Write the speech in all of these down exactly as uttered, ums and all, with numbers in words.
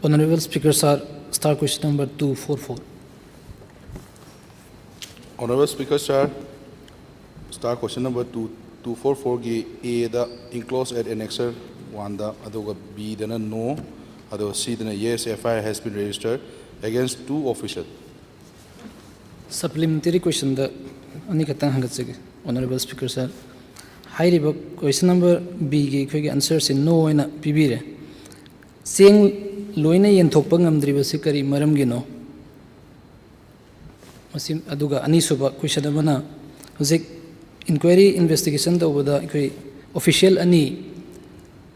Honorable Speaker, sir, star question number two four four. Honorable Speaker, sir, star question number two two four fourꯒꯤ Aꯗ enclosed at annexure oneꯗ, ꯑꯗꯨꯒ Bꯗꯅ no, ꯑꯗꯨꯒ Cꯗꯅ yes, F I R has been registered against two official. Supplementary questionꯗ ꯑꯅꯤꯈꯛꯇꯪ ꯍꯪꯒꯠꯆꯒꯦ, Honorable Speaker, sir. ꯍꯥꯏꯔꯤꯕ question number Bꯒꯤ ꯑꯩꯈꯣꯏꯒꯤ answerꯁꯤ no ꯑꯣꯏꯅ ꯄꯤꯕꯤꯔꯦ꯫ ꯆꯦꯡ ꯂꯣꯏꯅ ꯌꯦꯟꯊꯣꯛꯄ ꯉꯝꯗ꯭ꯔꯤꯕꯁꯤ ꯀꯔꯤ ꯃꯔꯝꯒꯤꯅꯣ? ꯃꯁꯤ, ꯑꯗꯨꯒ ꯑꯅꯤꯁꯨꯕ question ꯑꯃꯅ, ꯍꯧꯖꯤꯛ inquiry investigation ꯇꯧꯕꯗ ꯑꯩꯈꯣꯏ official ꯑꯅꯤ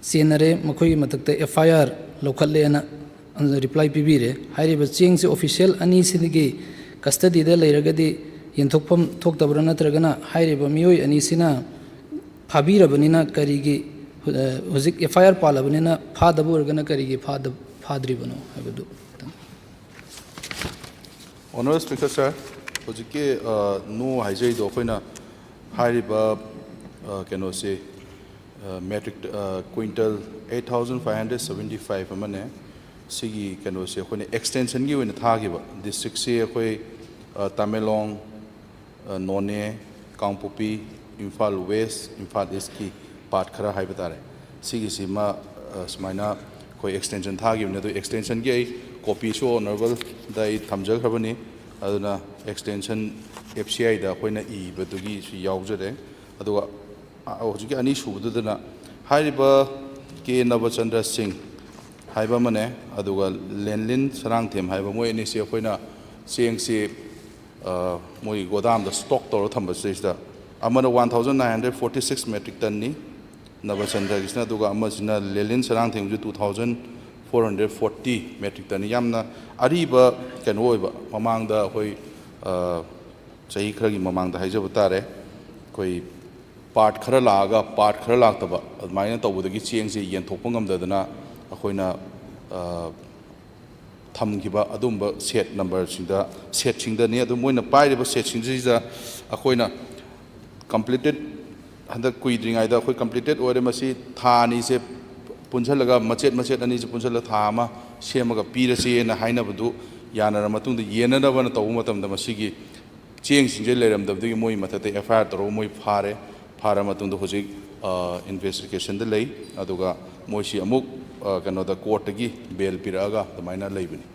ꯆꯦꯟꯅꯔꯦ, ꯃꯈꯣꯏꯒꯤ ꯃꯊꯛꯇ F I R ꯂꯧꯈꯠꯂꯦꯅ reply ꯄꯤꯕꯤꯔꯦ꯫ ꯍꯥꯏꯔꯤꯕ ꯆꯦꯡꯁꯤ official ꯑꯅꯤꯁꯤꯒꯤ custodyꯗ ꯂꯩꯔꯒꯗꯤ ꯌꯦꯟꯊꯣꯛꯐꯝ ꯊꯣꯛꯇꯕ꯭ꯔꯥ, ꯅꯠꯇ꯭ꯔꯒꯅ ꯍꯥꯏꯔꯤꯕ ꯃꯤꯑꯣꯏ ꯑꯅꯤꯁꯤꯅ ꯐꯥꯕꯤꯔꯕꯅꯤꯅ ꯀꯔꯤꯒꯤ, ꯑ, ꯍꯧꯖꯤꯛ F I R ꯄꯥꯜꯂꯕꯅꯤꯅ ꯐꯥꯗꯕ ꯑꯣꯏꯔꯒꯅ ꯀꯔꯤꯒꯤ ꯐꯥꯗ-, ꯐꯥꯗ꯭ꯔꯤꯕꯅꯣ ꯍꯥꯏꯕꯗꯨ ꯈꯤꯇꯪ꯫ Honorable Speaker, sir, ꯍꯧꯖꯤꯛꯀꯤ, ꯑ, no ꯍꯥꯏꯖꯔꯤꯗꯣ ꯑꯩꯈꯣꯏꯅ ꯍꯥꯏꯔꯤꯕ, ꯑ, ꯀꯩꯅꯣꯁꯦ, ꯑ, metric, ꯑ, quintal eight thousand five hundred seventy five ꯑꯃꯅꯦ꯫ ꯁꯤꯒꯤ ꯀꯩꯅꯣꯁꯦ ꯑꯩꯈꯣꯏꯅ extensionꯒꯤ ꯑꯣꯏꯅ ꯊꯥꯈꯤꯕ꯫ Districtꯁꯦ ꯑꯩꯈꯣꯏ, ꯑ, ꯇꯃꯦꯡꯂꯣꯡ, ꯑ, ꯅꯣꯅꯦ, ꯀꯥꯡꯄꯣꯛꯄꯤ, ꯏꯝꯐꯥꯜ West, ꯏꯝꯐꯥꯜ Eastꯀꯤ part ꯈꯔ ꯍꯥꯏꯕ ꯇꯥꯔꯦ꯫ ꯁꯤꯒꯤꯁꯤꯃ, ꯑ, ꯁꯨꯃꯥꯏꯅ ꯑꯩꯈꯣꯏ extension ꯊꯥꯈꯤꯕꯅꯤ꯫ ꯑꯗꯨ extensionꯒꯤ ꯑꯩ copyꯁꯨ Honorableꯗ ꯑꯩ ꯊꯝꯖꯈ꯭ꯔꯕꯅꯤ꯫ ꯑꯗꯨꯅ extension F C Iꯗ ꯑꯩꯈꯣꯏꯅ ꯏꯕꯗꯨꯒꯤꯁꯨ ꯌꯥꯎꯖꯔꯦ꯫ ꯑꯗꯨꯒ, ꯑ, ꯍꯧꯖꯤꯛꯀꯤ ꯑꯅꯤꯁꯨꯕꯗꯨꯗꯅ ꯍꯥꯏꯔꯤꯕ ꯀꯦ ꯅꯕꯆꯟꯗ꯭ꯔ ꯁꯤꯡ ꯍꯥꯏꯕ ꯑꯃꯅꯦ, ꯑꯗꯨꯒ ꯂꯦꯟꯂꯤꯟ ꯁꯔꯥꯡꯊꯦꯝ ꯍꯥꯏꯕ, ꯃꯣꯏ ꯑꯅꯤꯁꯤ ꯑꯩꯈꯣꯏꯅ ꯆꯦꯡꯁꯤ, ꯑ, ꯃꯣꯏ ꯒꯣꯗꯥꯝꯗ stock ꯇꯧꯔ ꯊꯝꯕꯁꯤꯗꯩꯁꯤꯗ ꯑꯃꯅ one thousand nine hundred forty six metric tonneꯅꯤ ꯅꯕꯆꯟꯗ꯭ꯔꯒꯤꯁꯤꯅ, ꯑꯗꯨꯒ ꯑꯃꯁꯤꯅ ꯂꯦꯂꯤꯟ ꯁꯔꯥꯡꯊꯦꯝꯒꯤꯁꯨ two thousand four hundred forty metric tonneꯅꯤ꯫ ꯌꯥꯝꯅ ꯑꯔꯤꯕ ꯀꯩꯅꯣ ꯑꯣꯏꯕ, ꯃꯃꯥꯡꯗ ꯑꯩꯈꯣꯏ, ꯑ, ꯆꯍꯤ ꯈꯔꯒꯤ ꯃꯃꯥꯡꯗ ꯍꯥꯏꯖꯕ ꯇꯥꯔꯦ, ꯑꯩꯈꯣꯏ part ꯈꯔ ꯂꯥꯛꯑꯒ part ꯈꯔ ꯂꯥꯛꯇꯕ ꯑꯗꯨꯃꯥꯏꯅ ꯇꯧꯕꯗꯒꯤ ꯆꯦꯡꯁꯦ ꯌꯦꯟꯊꯣꯛꯄ ꯉꯝꯗꯗꯅ ꯑꯩꯈꯣꯏꯅ, ꯑ, ꯊꯝꯈꯤꯕ ꯑꯗꯨꯝꯕ set numberꯁꯤꯡꯗ, setꯁꯤꯡꯗꯅꯤ꯫ ꯑꯗꯨ ꯃꯣꯏꯅ ꯄꯥꯏꯔꯤꯕ setꯁꯤꯡꯁꯤꯗ ꯑꯩꯈꯣꯏꯅ completed, ꯍꯟꯗꯛ ꯀꯨꯏꯗ꯭ꯔꯤꯉꯩꯗ ꯑꯩꯈꯣꯏ completed ꯑꯣꯏꯔꯦ꯫ ꯃꯁꯤ ꯊꯥ ꯑꯅꯤꯁꯦ ꯄꯨꯟꯁꯤꯜꯂꯒ ꯃꯆꯦꯠ ꯃꯆꯦꯠ ꯑꯅꯤꯁꯦ ꯄꯨꯟꯁꯤꯜꯂꯒ ꯊꯥ ꯑꯃ ꯁꯦꯝꯃꯒ ꯄꯤꯔꯁꯦꯅ ꯍꯥꯏꯅꯕꯗꯨ ꯌꯥꯅꯔ ꯃꯇꯨꯡꯗ, ꯌꯦꯟꯅꯅꯕꯅ ꯇꯧꯕ ꯃꯇꯝꯗ ꯃꯁꯤꯒꯤ ꯆꯦꯡꯁꯤꯡꯁꯦ ꯂꯩꯔꯝꯗꯕꯗꯒꯤ ꯃꯣꯏ ꯃꯊꯛꯇ ꯑꯦꯐ ꯑꯥꯏ ꯑꯥꯔ ꯇꯧꯔꯒ ꯃꯣꯏ ꯐꯥꯔꯦ꯫ ꯐꯥꯔ ꯃꯇꯨꯡꯗ ꯍꯧꯖꯤꯛ ꯏꯟꯚꯦꯁꯇꯤꯒꯦꯁꯟꯗ ꯂꯩ꯫ ꯑꯗꯨꯒ ꯃꯣꯏꯁꯤ ꯑꯃꯨꯛ ꯑ, ꯀꯩꯅꯣꯗ, ꯀꯣꯔꯠꯇꯒꯤ ꯕꯦꯜ ꯄꯤꯔꯛꯑꯒ ꯑꯗꯨꯃꯥꯏꯅ ꯂꯩꯕꯅꯤ꯫